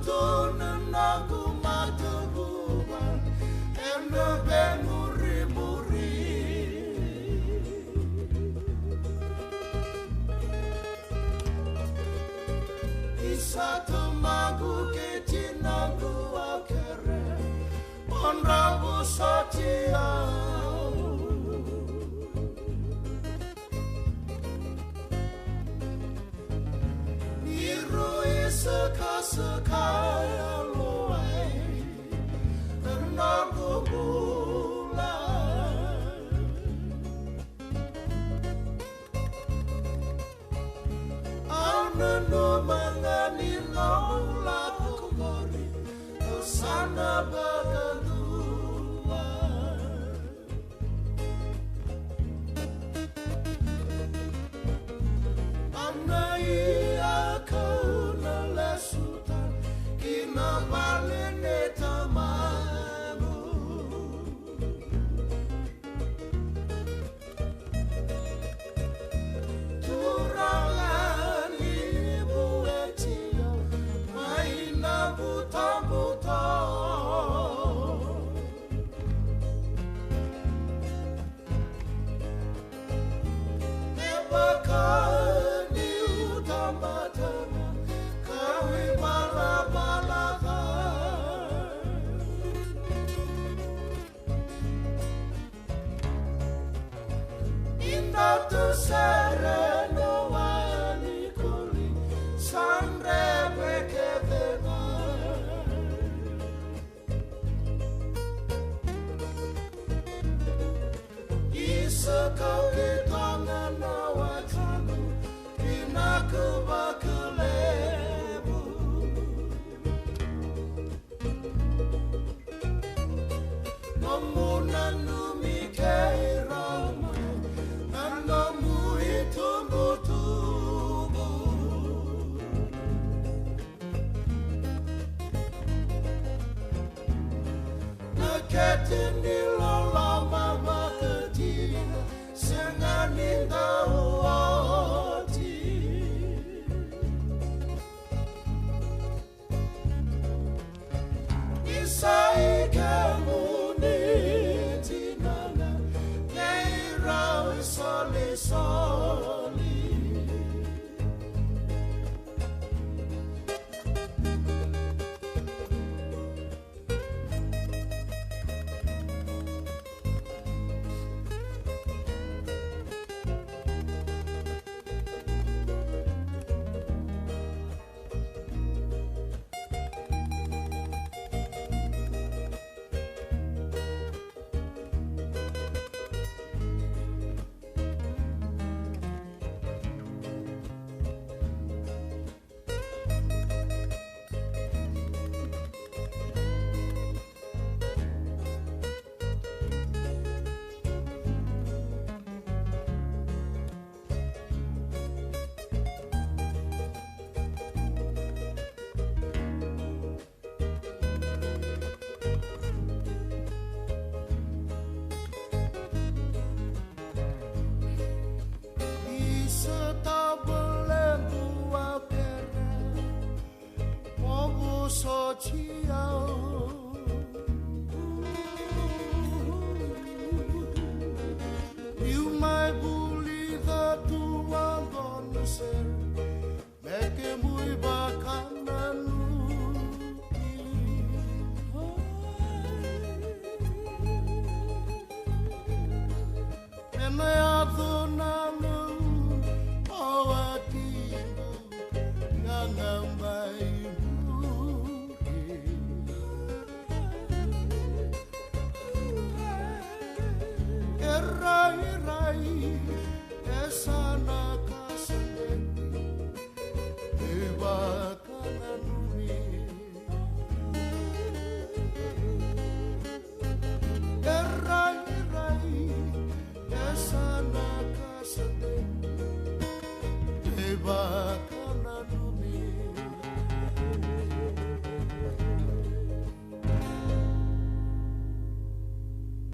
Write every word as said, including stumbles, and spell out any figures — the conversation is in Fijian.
Tuna na noqu matavuva ena veimurimuri. Isa tamaqu kei tinaqu au kerea mo dra vosoti au. Ni rui sakasaka yalowai na noqu bula. Au nanuma ga ni noqu lako qori au sa na vakadua. Ana ia kau na lesu tale ki na vale nei tamaqu. Turaga ni vueti au mai na butobuto. Me vaka niu tamata ga kau ivalavala ca. Ni dau tu sere na wa ni koli sa dreve kece ga. Isa kau keitou ga na wekaqu, vinaka vakalevu. Nomu nanumi kei rau mai na nomu itubutubu. Na kete ni loloma vakatina sega ni dau oti. Isa i kemuni tinana kei rau isolisoli. Isa tavalequ au kerea mo vosoti au. Niu mai vulica tu vaqo na sere me kemuni vakananumi. Ena yaco na nomu watiqu, gagabai muri. E rairai, e sa na ka sa dei, e vakananumi. E rairai, e sa na ka sa dei, e vakananumi.